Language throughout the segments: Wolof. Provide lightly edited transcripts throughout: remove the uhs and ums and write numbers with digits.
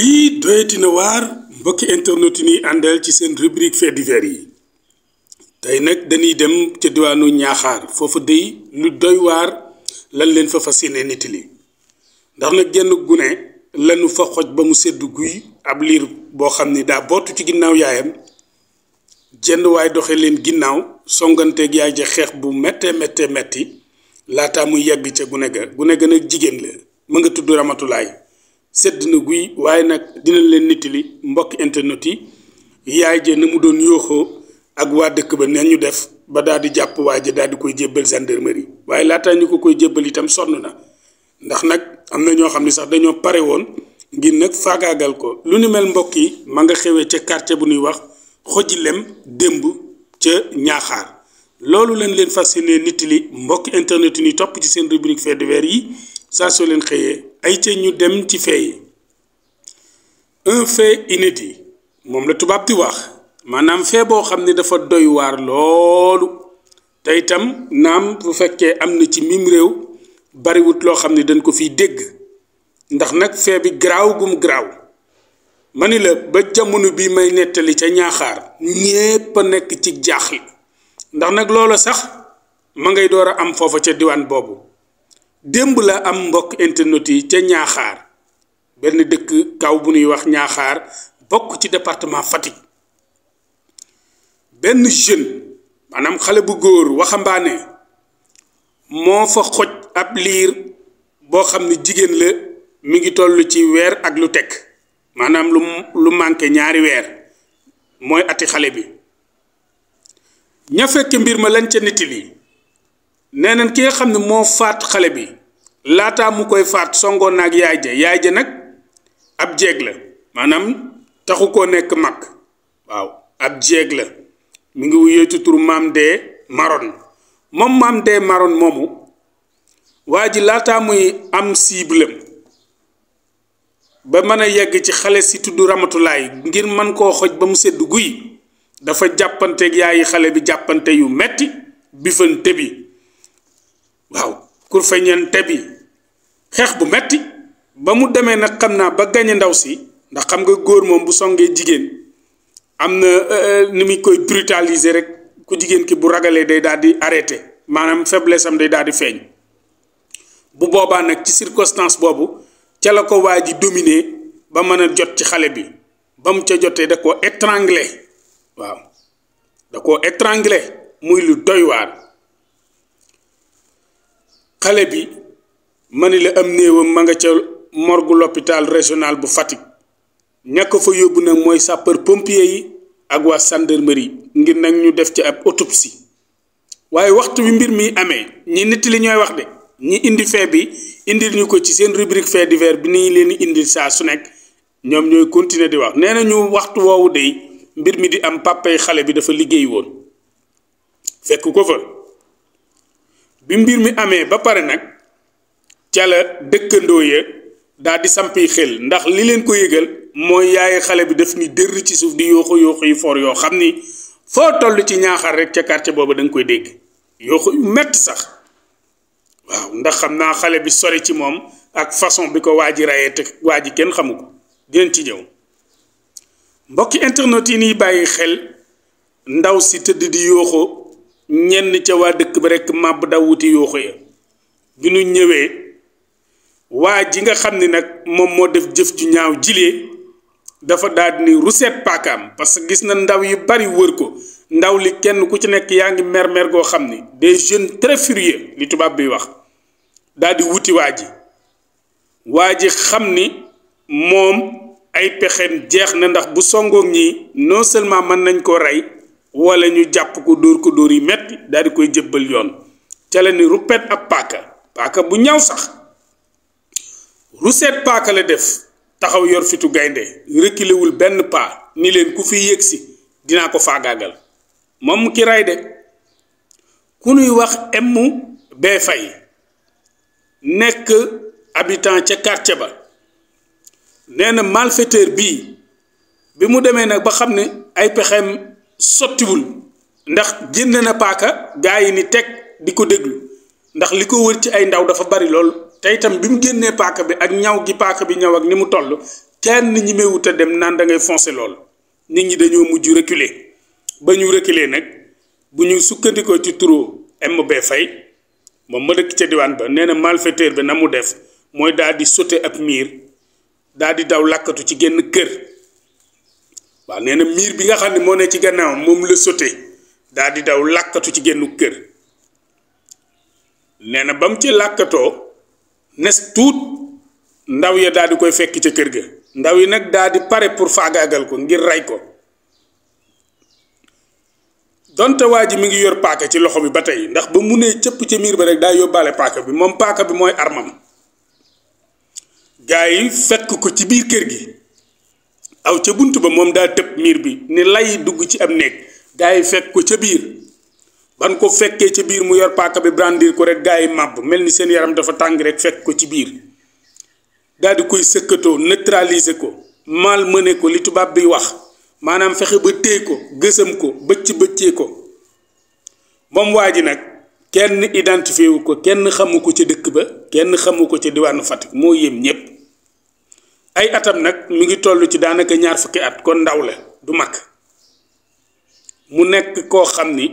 lii doyatina waar mbokki internet yi ñuy àndal ci seen rubrique fait divers yi tey nag dañuy dem ca diwaanu Niakhar foofu dey lu doy waar lan leen fa fas yéene nettali ndax nag genn gune lanu fa xoj ba mu sedd guy ab liir boo xam ni daa bootu ci ginnaaw yaayam jenn waay doxe leen ginnaaw songanteeg yaay ja xeex bu méttee metti laataa muy yegg ca gune ga nag jigéen la mu nga tudd Ramatulaay sedd na guy waaye nag dina leen nettali mbokk internet yi yaay ja na mu doon yooxoo ak waa dëkk ba neen ñu def ba daal di jàpp waa ja daal di koy jébbal gendarmerie waaye laataa ñu ko koy jébbal itam sonn na ndax nag am na ñoo xam ne sax dañoo pare woon ngir nag faagaagal ko lu ni mel mbokk yi ma nga xewee ca quartier bu ñuy wax xoji lem démb ca Niakhar loolu leen fas yéene nettali mbokk internet yi ñuy topp ci seen rubrique fait divers yi saa soo leen xëyee ay ca ñu dem ci fee yi un fait inédit moom la tubaab di wax maanaam fee boo xam ne dafa doy waar loolu te itam naam bu fekkee am na ci mim réew bariwut loo xam ne dañ ko fiy dégg ndax nag fee bi garaaw gum garaaw ma ni la ba jamono bi may nettali ca Niakhar ñépp a nekk ci jaaxle ndax nag loola sax ma ngay door a am foofa ca diwaan boobu démb la am mbokk internet yi ca Niakhar benn dëkk kaw bu ñuy wax Niakhar bokk ci département Fatick benn jeune maanaam xale bu góor waxambaane moo fa xoj ab liir boo xam ne jigéen la mi ngi toll ci weer ak lu teg maanaam lu manqué ñaari weer mooy ati xale bi ña fekk mbir ma lañ ca nettali nee nañ ki nga xam ne moo faat xale bi laataa mu koy faat songoon na ak yaay ja nag ab jeeg la maanaam taxu koo nekk mag waaw ab jeeg la mi ngi wuyee ci turu maam dee maron moom maam dee maron moomu waa ji laataa muy am ciblem ba mën a yegg ci xale si tudd Ramatulaay ngir mën koo xoj ba mu sedd guy dafa jàppanteeg yaayi xale bi jàppante yu metti bifante bi waaw kur feñente bi xeex bu metti ba mu demee nag xam naa ba gañe ndaw si ndax xam nga góor moom bu songee jigéen am na ni muy koy brutaliser rek ku jigéen ki bu ragalee day daal di arrêté maanaam faiblesse am day daal di feeñ bu boobaa nag ci circonstance boobu ca la ko waa ji dominer ba mën a jot ci xale bi ba mu ca jotee da koo étrangler waaw da koo étrangler muy lu doy waar xale bi ma ni la am néewam ma nga ca morgue l'hôpital régional bu Fatick ña ko fa yóbbu nag mooy sapeur pompier yi ak waa gendarmerie ngir nag ñu def ci ab autopsie waaye waxtu bi mbir mi amee ñi nit li ñooy wax de ñi indi fee bi indil ñu ko ci seen rubrique fait divers bi ni leen indil saa su nekk ñoom ñooy continuer di wax nee na ñu waxtu woowu de mbir mi di am papay xale bi dafa liggéey woon fekk ko fa bi mbir mi amee ba pare nag ca la dëkkandoo ya daal di sampi xel ndax li leen ko yëgal mooy yaay xale bi daf ni dër ci suuf di yooxu yi for yoo xam ni foo toll ci Niakhar rek ca quartier boobu da nga koy dégg yooxu yu metti sax waaw ndax xam naa xale bi sori ci moom ak façon bi ko waa ji rayee te waa ji kenn xamu ko dinañ ci ñëw mbokki internet yi niy bàyyi xel ndaw si tëdd di yooxoo ñenn ca waa dëkk ba rek màbb daw wuti yooxu ya bi nu ñëwee waa ji nga xam ni nag moom moo def jëf ju ñaaw jilee dafa daal di ni ruseet paakaam parce que gis na ndaw yu bari wër ko ndaw li kenn ku ci nekk yaa ngi mer goo xam ni des jeunes très furieux li tubaab bi wax daal di wuti waa ji xam ni moom ay pexeem jeex na ndax bu songoog ñi non seulement mën nañ koo rey wala ñu jàpp ko dóor yi metti daal di koy jëbbal yoon ca la ni ruppet ab paaka bu ñaw sax ruseet paaka la def taxaw yor fitu gaynde reculewul benn pas ni leen ku fi yëgsi dinaa ko faagaagal moom ki ray de ku nuy wax bee fay nekk habitant ca quartier ba nee na malfaiteur bii bi mu demee nag ba xam ne ay pexeem sottiwul ndax génn na paaka gaa yi ni teg di ko déglu ndax li ko wër ci ay ndaw dafa bari lool te itam bi mu génnee paaka bi ak ñaw gi paaka bi ñaw ak ni mu toll kenn ñimewut a dem naan da ngay foncer lool nit ñi dañoo mujj reculer ba ñu reculer nag bu ñu sukkandikoo ci turu MB Faye moom ma dëkk ca diwaan ba nee na malfaiteur bi na mu def mooy daal di sauter ab miir daal di daw lakkatu ci genn kër waaw nee na miir bi nga xam ne moo ne ci gannaaw moom la sauter daal di daw lakkatu ci gennu kër nee na ba mu ci làkkatoo nes tuut ndaw ya daal di koy fekk ca kër ga ndaw yi nag daal di pare pour faagaagal ko ngir rey ko donte waa ji mi ngi yor paaka ci loxo bi ba tey ndax ba mu nee cëpp ca miir ba rek daa yóbbaale paaka bi moom paaka bi mooy armam gaa yi fekk ko ci biir kër gi aw ca bunt ba moom daa tëb miir bi ni lay dugg ci am néeg gaa yi fekk ko ca biir ban ko fekkee ca biir mu yor paaka bi brandir ko rek gaa yi màbb mel ni seen yaram dafa tàng rek fekk ko ci biir daal di koy sëkkatoo neutraliser ko malmené ko li tubaab bi wax maanaam fexe ba téye ko gësam ko bëccee ko moom waa ji nag kenn identifié wu ko kenn xamu ko ca dëkk ba kenn xamu ko ca diwaanu Fatick moo yéem ñépp ay atam nag mi ngi toll ci daanaka 20 fukki at kon ndaw la du mag mu nekk koo xam ni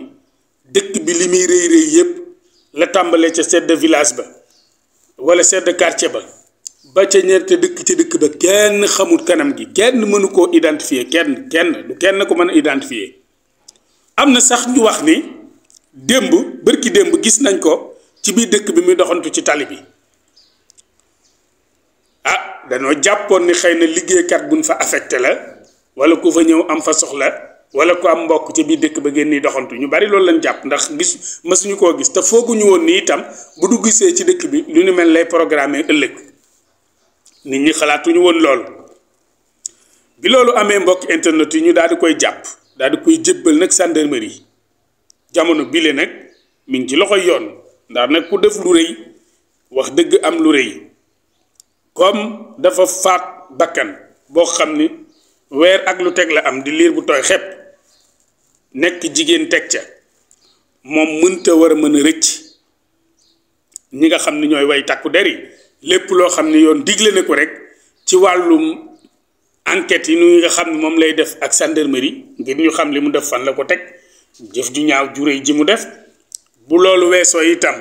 dëkk bi li muy rëy rëy yépp la tàmbalee ca chef de village ba wala chef de quartier ba ca ñeente dëkk ca dëkk ba kenn xamul kanam gi kenn mënu koo identifier kenn ko mën a identifier am na sax ñu wax ni bërki démb gis nañ ko ci biir dëkk bi muy doxantu ci tali bi ah dañoo jàppoon ni xëy na liggéeykat buñ fa affecté la wala ku fa ñëw am fa soxla wala ku am mbokk ci biir dëkk ba génn doxantu ñu bari loolu lañ jàpp ndax mësuñu koo gis te fooguñu woon ni itam bu du gisee ci dëkk bi lu ni mel lay programmer ëllëg nit ñi xalaatuñu woon loolu bi loolu amee mbokk internet yi ñu daal di koy jàpp daal di koy jébbal nag gendarmerie jamono bile nag mi ngi ci loxoy yoon ndax nag ku def lu rëy wax dëgg am lu rëy comme dafa faat bakkan boo xam ni weer ak lu teg la am di liir bu tooy xepp nekk jigéen teg ca moom mënta war a mën a rëcc ñi nga xam ni ñooy way takku der yi lépp loo xam ne yoon digle na ko rek ci wàllum enquête yi nu nga xam ne moom lay def ak gendarmerie ngir ñu xam li mu def fan la ko teg jëf ju ñaaw ju rëy ji mu def bu loolu weesoo itam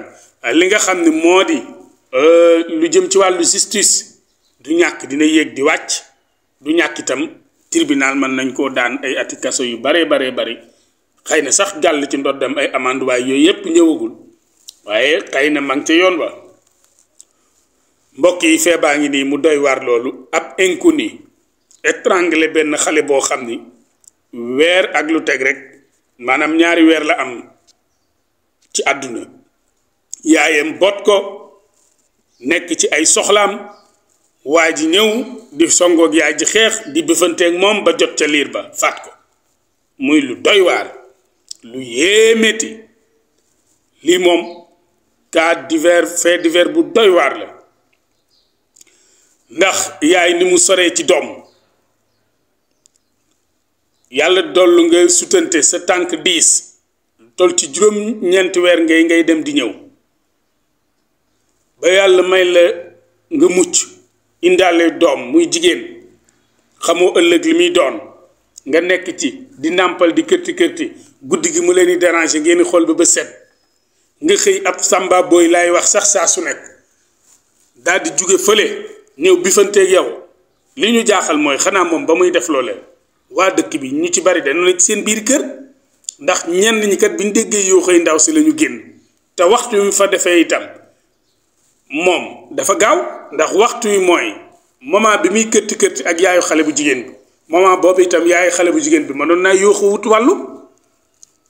li nga xam ne moo di lu jëm ci wàllu justice du ñàkk dina yéeg di wàcc du ñàkk itam tribunal mën nañ koo daan ay ati kaso yu bari xëy na sax gàll ci ndoddam ay amande waaye yooyu yépp ñëwagul waaye xëy na ma ngi ca yoon wa mbokk yi feebaa ngi nii mu doy waar loolu ab inconnu étranglé benn xale boo xam ni weer ak lu teg rek maanaam 2 weer la am ci àdduna yaayam boot ko nekk ci ay soxlaam waa ji ñëw di songoog yaay ji xeex di bëfanteeg moom ba jot ca liir ba faat ko muy lu doy waar lu yéemeeti lii moom fait divers bu doy waar la ndax yaay ni mu soree ci doom yàlla dollu nga sutante sa tànk 10 tol ci juróom-ñeenti weer ngay dem di ñëw ba yàlla may la nga mucc indaale doom muy jigéen xamoo ëllëg li muy doon nga nekk ci di nàmpal di kërti guddi gi mu leen di déranger ngeen di xool ba set nga xëy ab samba booy laay wax sax saa su nekk daal di jóge fële ñëw bifanteeg yow li ñu jaaxal mooy xanaa moom ba muy def loolee waa dëkk bi ñu ci bari dañu nekk seen biir kër ndax ñenn ñi kat bi ñu déggee yoo xëy ndaw si la ñu génn te waxtu wi fa defee itam moom dafa gaaw ndax waxtu wi mooy moment bi muy kërti ak yaayu xale bu jigéen bi moment boobu itam yaayu xale bu jigéen bi mënoon naa yooxu wut wàllu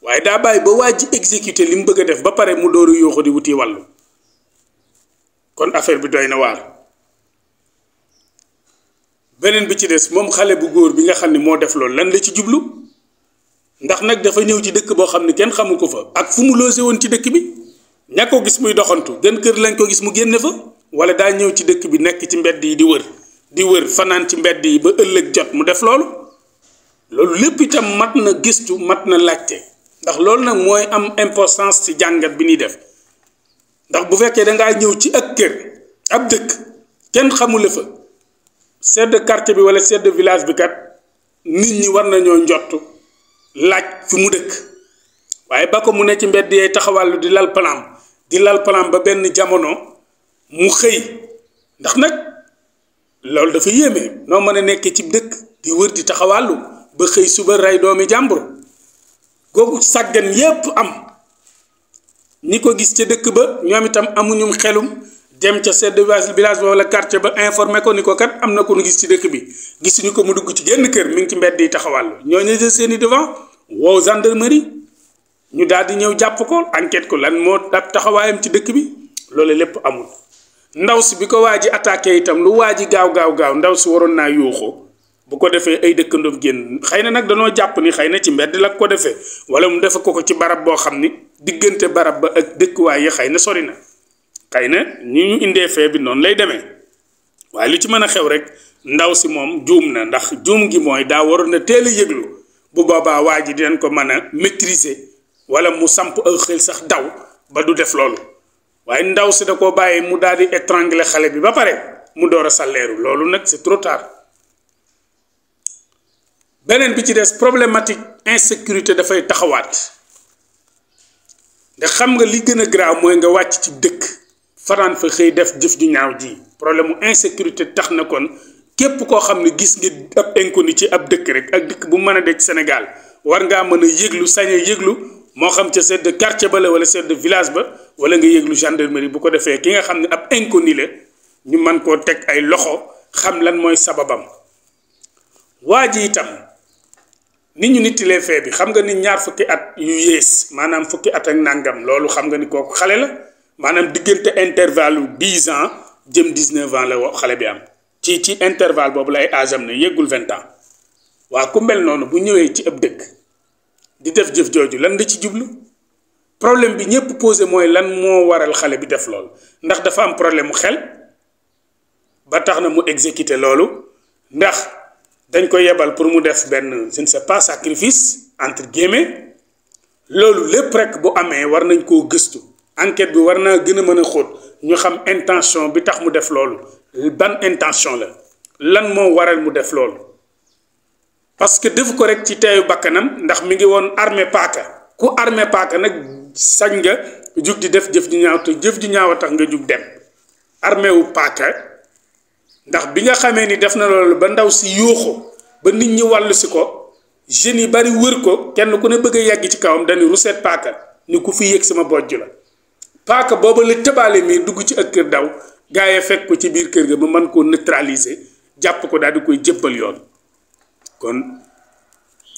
waaye daa bàyyi ba waa ji exécuté li mu bëgg a def ba pare mu dooru yooxu di wuti wàllu kon affaire bi doy na waar beneen bi ci des moom xale bu góor bi nga xam ne moo def loolu lan la ci jublu ndax nag dafa ñëw ci dëkk boo xam ne kenn xamu ko fa ak fu mu logé woon ci dëkk bi ña ko gis muy doxantu gën kër lañ ko gis mu génne fa wala daa ñëw ci dëkk bi nekk ci mbedd yi di wër fanaan ci mbedd yi ba ëllëg jot mu def loolu lépp itam mat na gëstu mat na laajte ndax loolu nag mooy am importance ci jàngat bi ñuy def ndax bu fekkee dangaa ñëw ci ak kër ab dëkk kenn xamula fa chef de quartier bi wala chef de village bi kat nit ñi war nañoo njott laaj fi mu dëkk waaye ba ko mu ne ci mbedd yee taxawàllu di lal plan ba benn jamono mu xëy ndax nag loolu dafa yéeme noo mën a nekk ci dëkk di wër di taxawàllu ba xëy suba rey doomi jàmbur googu sàggan yépp am ñi ko gis ca dëkk ba ñoom itam amuñum xelum dem ca chef de village ba wala quartier ba informé ko ni ko kat am na ko nu gis ci dëkk bi gisuñu ko mu dugg ci genn kër mi ngi ci mbedd yi taxawàllu ñooñu jël seeni devant woo gendarmerie ñu daal di ñëw jàpp ko enquête ko lan moo ab taxawaayam ci dëkk bi loolu lépp amul ndaw si bi ko waa ji attaqué itam lu waa ji gaaw ndaw si waroon naa yuuxu bu ko defee ay dëkkandoom génn xëy na nag danoo jàpp ni xëy na ci mbedd la ko defee wala mu defe ko ci barab boo xam ni diggante barab ba ak dëkkuwaay yi xëy na sori na xëy na ni ñu indee fee bi noonu lay demee waaye lu ci mën a xew rek ndaw si moom juum na ndax juum gi mooy daa waroon na teel a yëglu bu boobaa waa ji dinañ ko mën a maîtriser wala mu samp ak xel sax daw ba du def loolu waaye ndaw si da koo bàyyi mu daal di étrangler xale bi ba pare mu door a salleeru loolu nag c'est trop tard. beneen bi ci des problématique insécurité dafay taxawaat ndax xam nga li gën a graaw mooy nga wàcc ci dëkk fanaan fa xëy def jëf ju ñaaw ji problème mu insécurité tax na kon képp koo xam ne gis nga ab inconnu ci ab dëkk rek ak dëkk bu mën a dej Sénégal war ngaa mën a yëglu sañ a yëglu moo xam ca chef de quartier ba la wala chef de village ba wala nga yëglu gendarmerie bu ko defee ki nga xam ne ab inconnu la ñu mën koo teg ay loxo xam lan mooy sababam waa ji itam nit ñu nittilee fee bi xam nga ni ñaar fukki at yu yées maanaam fukki at ak nangam loolu xam nga ni kooku xale la maanaam diggante intervalle 10 ans jëm 19 ans la xale bi am ci intervalle boobu la ay âge am ne yëggul 20 ans waa ku mel noonu bu ñëwee ci ab dëkk di def jëf jooju lan nga ci jublu problème bi ñëpp posé mooy lan moo waral xale bi def loolu ndax dafa am problème mu xel ba tax na mu exécuter loolu ndax dañ ko yebal pour mu def benn je ne sais pas sacrifice entre guillemets loolu lépp rek bu amee war nañ koo gëstu enquête bi war naa gën a mën a xóot ñu xam intention bi tax mu def loolu ban intention la lan moo waral mu def loolu parce que def ko rek ci teeyu bakkanam ndax mi ngi woon armé paaka ku armé paaka nag sañ nga jug di def jëf ju ñaaw te jëf ju ñaaw a tax nga jug dem armé wu paaka ndax bi nga xamee ni def na loolu ba ndaw si yuuxu ba nit ñi wàllu si ko jeunes yi bari wër ko kenn ku ne bëgg a yàgg ci kawam dañu ruseet paaka ni ku fi yëg sama bojj la paaka booba la tëbaale mi dugg ci ak kër daw gaa yi fekk ko ci biir kër ga ba mën koo neutraliser jàpp ko daal di koy jëbbal yoon kon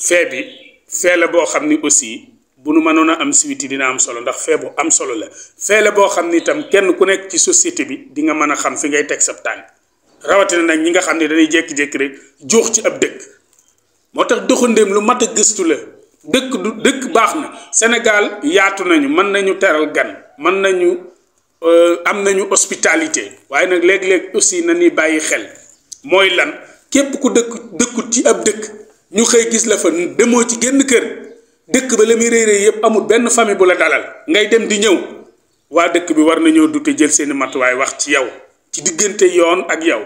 fee bi fee la boo xam ni aussi bu nu mënoon a am suite dina am solo ndax fee bu am solo la fee la boo xam ni itam kenn ku nekk ci société bi di nga mën a xam fi ngay teg sa tànk rawatina nag ñi nga xam ne dañuy jékki-jékki rek joox ci ab dëkk moo tax doxandéem lu mat a gëstu la dëkk baax na Sénégal yaatu nañu mën nañu teral gan mën nañu am nañu hospitalité waaye nag léeg-léeg aussi nañuy bàyyi xel mooy lan képp ku dëkkut ci ab dëkk ñu xëy gis la fa demoo ci génn kër dëkk ba la muy réy réy yëpp amul benn famille bu la dalal ngay dem di ñëw waa dëkk bi war nañoo dute jël seeni matuwaay wax ci yow ci diggante yoon ak yow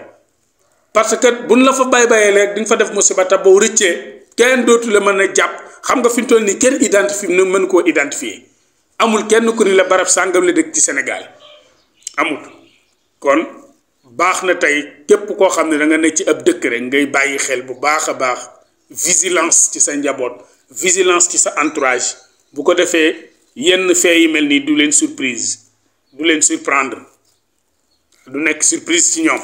parce que buñ la fa bayee léegi di nga fa def musiba ta boo rëccee kenn dootu la mën a jàpp xam nga fi mu toll nii kenn identifié na mën koo identifier amul kenn ku ni la barab sàngam la dëkk ci Sénégal amul kon baax na tey képp koo xam ne da nga nekk ci ab dëkk rek ngay bàyyi xel bu baax a baax vigilance ci sa njaboot vigilance ci sa entourage bu ko defee yenn fee yi mel nii du leen surprendre du nekk surprise ci ñoom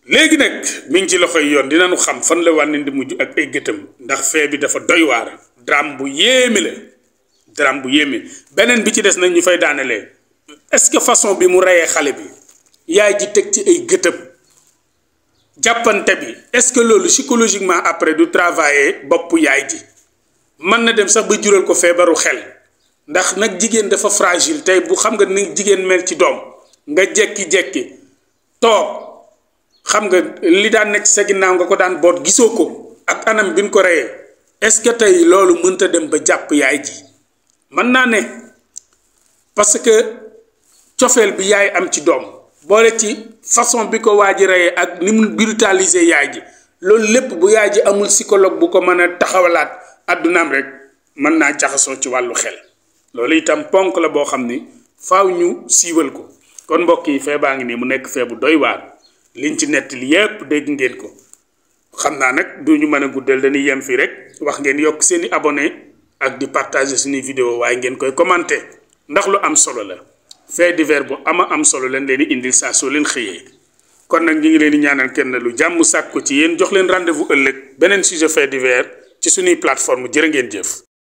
léegi nag mi ngi ci loxoy yoon dinañu xam fan la wànneen di mujj ak ay gëtam ndax fee bi dafa doy waar drame bu yéeme la drame bu yéeme beneen bi ci des nag ñu fay daanelee est-ce que façon bi mu reyee xale bi yaay ji teg ci ay gëtam jàppante bi est-ce que loolu psychologiquement après du travailler boppu yaay ji mën na dem sax ba jural ko feebaru xel ndax nag jigéen dafa fragile tey bu xam nga ni jigéen mel ci doom nga jekki-jekki toog xam nga li daan nekk sa ginnaaw nga ko daan boot gisoo ko ak anam bi ñu ko reyee est-ce que tey loolu mënta dem ba jàpp yaay ji mën naa ne parce que cofeel bi yaay am ci doom boole ci façon bi ko waa ji reyee ak ni mu brutaliser yaay ji loolu lépp bu yaay ji amul psychologue bu ko mën a taxawalaat addunaam rek mën naa jaxasoo ci wàllu xel loolu itam ponk la boo xam ni faaw ñu siiwal ko kon mbokk yi fee baa ngi nii mu nekk fee bu doy waar liñ ci nettali yépp dégg ngeen ko xam naa nag du ñu mën a guddal dañuy yem fii rek wax ngeen yokk seeni abonné ak di partager suñuy vidéo waaye ngeen koy commenter ndax lu am solo la fait divers bu am solo leen leen di indil saa soo leen xëyee kon nag ñu ngi leen di ñaanal kenn lu jàmm sàkk ko ci yéen jox leen rendez-vous ëllëg beneen sujet fait divers ci suñuy plateforme jërë ngeen jëf